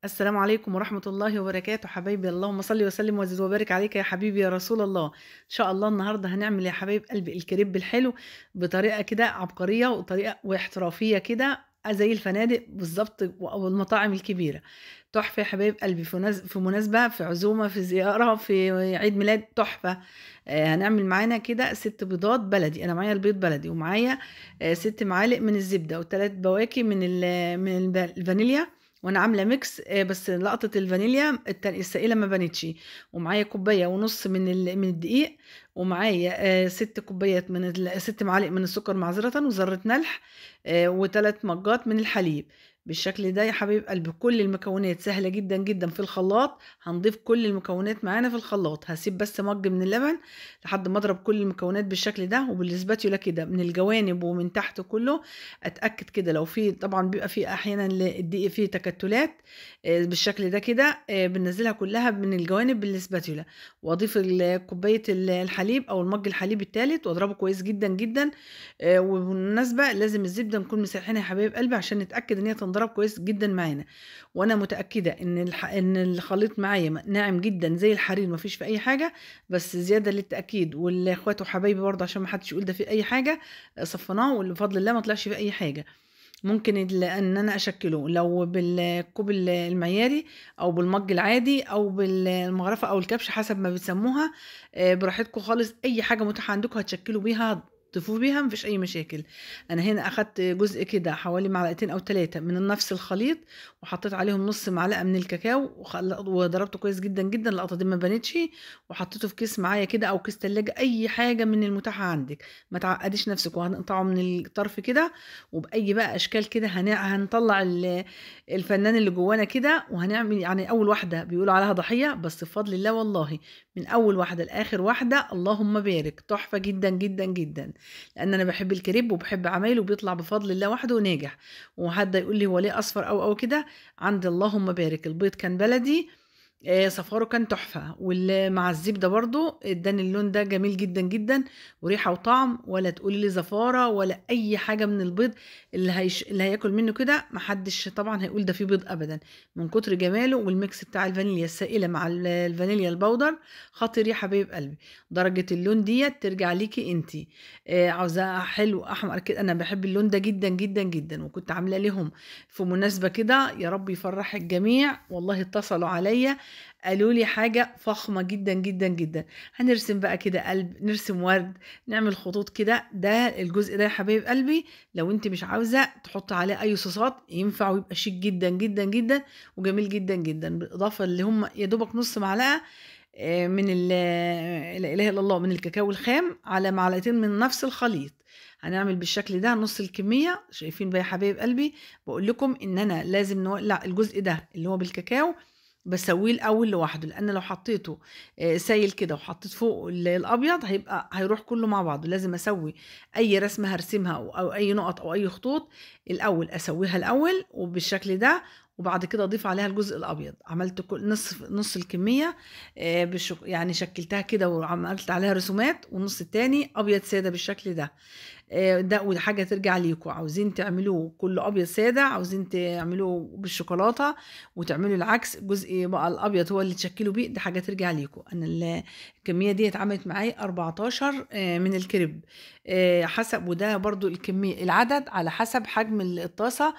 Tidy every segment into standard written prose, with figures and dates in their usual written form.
السلام عليكم ورحمة الله وبركاته حبايبي، اللهم صل وسلم وزد وبارك عليك يا حبيبي يا رسول الله. إن شاء الله النهاردة هنعمل يا حبايب قلبي الكريب الحلو بطريقة كده عبقرية وطريقة واحترافية كده زي الفنادق بالظبط أو المطاعم الكبيرة. تحفة يا حبايب قلبي، في مناسبة، في عزومة، في زيارة، في عيد ميلاد، تحفة. هنعمل معانا كده 6 بيضات بلدي، أنا معايا البيض بلدي، ومعايا 6 معالق من الزبدة و3 بواكي من الفانيليا، وانا عامله mix بس لقطة الفانيليا السائلة ما بانتش، ومعايا كوباية ونص من الدقيق، ومعايا 6 كوبايات من 6 معالق من السكر معذرة، وذره ملح، و3 مجات من الحليب. بالشكل ده يا حبايب قلبي كل المكونات سهلة جدا جدا. في الخلاط هنضيف كل المكونات معانا في الخلاط، هسيب بس مج من اللبن لحد ما اضرب كل المكونات بالشكل ده، وبالسباتيولا كده من الجوانب ومن تحت كله اتاكد كده لو في، طبعا بيبقى في احيانا الدقيق فيه تكتلات بالشكل ده كده، بننزلها كلها من الجوانب بالسباتيولا، واضيف كوباية الحليب او المج الحليب الثالث واضربه كويس جدا جدا. وبالمناسبة لازم الزبدة نكون مسيحينها يا حبايب قلبي عشان نتاكد ان هي تنضرب كويس جدا معانا. وانا متاكدة ان الخليط معايا ناعم جدا زي الحرير، مفيش في اي حاجة، بس زيادة للتاكيد والاخوات وحبايبي برضه عشان ما حدش يقول ده في اي حاجة، صفناه وبفضل الله ما طلعش في اي حاجة. ممكن ان انا اشكله لو بالكوب المعياري او بالمج العادي او بالمغرفه او الكبش حسب ما بتسموها، براحتكم خالص، اي حاجة متاحة عندكم هتشكلوا بيها تضيفوا بيها، مفيش اي مشاكل. انا هنا اخدت جزء كده حوالي معلقتين او 3 من نفس الخليط، وحطيت عليهم نص معلقه من الكاكاو وضربته كويس جدا جدا، اللقطة دي ما بانتش، وحطيته في كيس معايا كده او كيس تلاجة، اي حاجة من المتاحة عندك، ما تعقديش نفسك. وهنقطعه من الطرف كده، وباي بقى اشكال كده هنطلع الفنان اللي جوانا كده، وهنعمل يعني اول واحدة بيقولوا عليها ضحية، بس بفضل الله والله من اول واحدة لاخر واحدة اللهم بارك، تحفة جدا جدا جدا. لان انا بحب الكريب وبحب عمايله وبيطلع بفضل الله وحده وناجح. وحد يقول لي هو ليه اصفر او كده، عند اللهم بارك البيض كان بلدي، صفارة كان تحفة، ومع الزبدة برضو اداني اللون ده جميل جدا جدا، وريحه وطعم، ولا تقولي لي زفاره ولا اي حاجة من البيض. اللي هياكل منه كده محدش طبعا هيقول ده فيه بيض ابدا، من كتر جماله. وال mix بتاع الفانيليا السائلة مع الفانيليا ال powder خطير يا حبايب قلبي. درجه اللون ديت ترجع ليكي انتي، عاوزاه حلو احمر كده، انا بحب اللون ده جدا جدا جدا، وكنت عامله لهم في مناسبة كده، يا رب يفرح الجميع والله. اتصلوا عليا قالوا لي حاجة فخمة جدا جدا جدا. هنرسم بقى كده قلب، نرسم ورد، نعمل خطوط كده. ده الجزء ده يا حبايب قلبي لو انت مش عاوزة تحط عليه اي صوصات ينفع، ويبقى شيك جدا جدا جدا وجميل جدا جدا. بالاضافة اللي هم يا دوبك نص معلقة من لا اله الا الله من الكاكاو الخام على معلقتين من نفس الخليط. هنعمل بالشكل ده نص الكمية. شايفين بقى يا حبايب قلبي، بقول لكم ان انا لازم نولع الجزء ده اللي هو بالكاكاو، بسويه الاول لوحده، لان لو حطيته سايل كده وحطيت فوق الابيض هيبقى هيروح كله مع بعضه. لازم اسوي اي رسمه هرسمها او اي نقط او اي خطوط الاول، اسويها الاول وبالشكل ده، وبعد كده اضيف عليها الجزء الابيض. عملت كل نص الكمية يعني شكلتها كده وعملت عليها رسومات، والنص التاني ابيض ساده بالشكل ده. ده وحاجه ترجع ليكم، عاوزين تعملوه كله ابيض ساده، عاوزين تعملوه بالشوكولاته وتعملوا العكس، جزء بقى الابيض هو اللي تشكلوا بيه، ده حاجة ترجع ليكم. انا الكمية دي اتعملت معايا 14 من الكريب، حسب، وده برضو الكمية العدد على حسب حجم الطاسه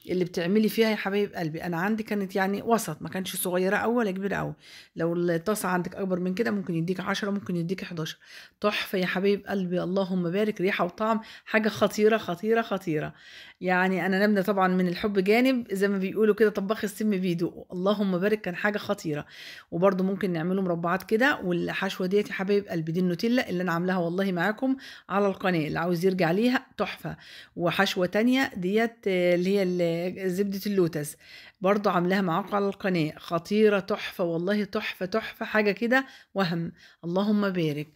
اللي بتعملي فيها يا حبايب قلبي. انا عندي كانت يعني وسط، ما كانش صغيرة قوي ولا كبيرة قوي. لو الطاسه عندك اكبر من كده ممكن يديك 10، ممكن يديك 11. تحفة يا حبايب قلبي اللهم بارك، ريحه وطعم، حاجة خطيرة خطيرة خطيرة. يعني انا نبنى طبعا من الحب جانب زي ما بيقولوا كده، طباخ السم بيدوق، اللهم بارك، كان حاجة خطيرة. وبرده ممكن نعمله مربعات كده. والحشوه ديت يا حبايب قلبي دي النوتيلا اللي انا عاملاها والله معاكم على القناة، اللي عاوز يرجع ليها تحفة. وحشوه تانية ديت اللي هي زبدة اللوتس برضو عاملاها معاكم على القناة، خطيرة تحفة والله، تحفة تحفة، حاجة كده وهم، اللهم بارك.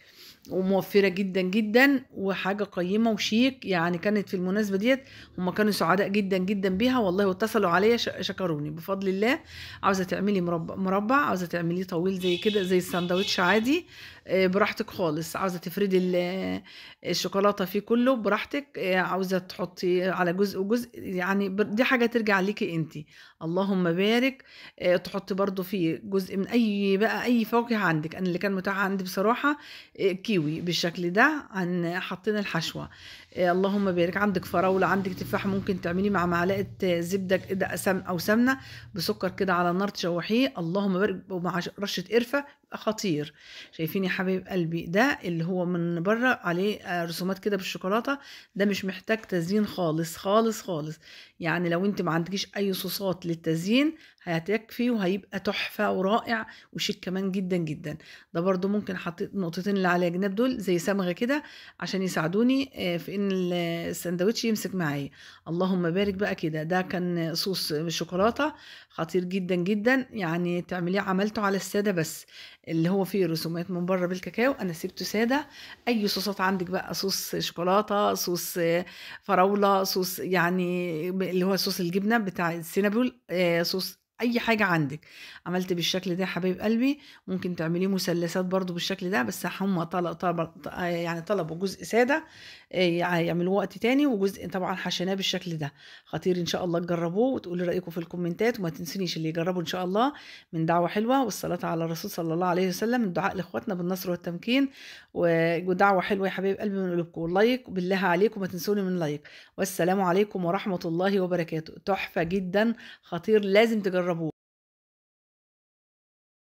وموفره جدا جدا وحاجه قيمة وشيك. يعني كانت في المناسبة ديت هم كانوا سعداء جدا جدا بيها والله، واتصلوا عليا شكروني بفضل الله. عاوزه تعملي مربع، عاوزه تعمليه طويل زي كده زي الساندوتش عادي، براحتك خالص. عاوزه تفردي الشوكولاتة فيه كله براحتك، عاوزه تحطي على جزء وجزء، يعني دي حاجة ترجع ليكي انتي. اللهم بارك. تحطي برضو فيه جزء من اي بقى اي فواكه عندك. انا اللي كان متاح عندي بصراحة كيوي بالشكل ده، عن حطينا الحشوه. اللهم بارك. عندك فراوله، عندك تفاح، ممكن تعمليه مع معلقه زبدة كده او سمنه بسكر كده على النار تشوحيه. اللهم بارك، ومع رشه قرفه خطير. شايفين يا حبايب قلبي ده اللي هو من بره عليه رسومات كده بالشوكولاته، ده مش محتاج تزيين خالص خالص خالص. يعني لو انت ما عندكيش اي صوصات للتزيين هتكفي، وهيبقى تحفة ورائع وشيك كمان جدا جدا. ده برضو ممكن حطيت نقطتين اللي على الجناب دول زي صمغه كده عشان يساعدوني في ان السندوتش يمسك معايا. اللهم بارك بقى كده. ده كان صوص بالشوكولاته خطير جدا جدا، يعني تعمليه عملته على السادة بس، اللي هو فيه رسومات من بره بالكاكاو، انا سبته ساده. اي صوصات عندك بقى، صوص شوكولاتة، صوص فراوله، صوص يعني اللي هو صوص الجبنة بتاع السينابول، صوص اي حاجة عندك. عملت بالشكل ده يا حبايب قلبي. ممكن تعمليه مثلثات برضو بالشكل ده، بس هم يعني طلبوا جزء ساده يعملوه وقت تاني، وجزء طبعا حشيناه بالشكل ده. خطير ان شاء الله، تجربوه وتقولوا رايكم في الكومنتات، وما تنسونيش اللي يجربوا ان شاء الله من دعوه حلوة والصلاة على الرسول صلى الله عليه وسلم، الدعاء لاخواتنا بالنصر والتمكين، ودعوة حلوة يا حبايب قلبي من قلوبكم. like بالله عليكم، ما تنسوني من like. والسلام عليكم ورحمة الله وبركاته. تحفة جدا، خطير، لازم تجربوه.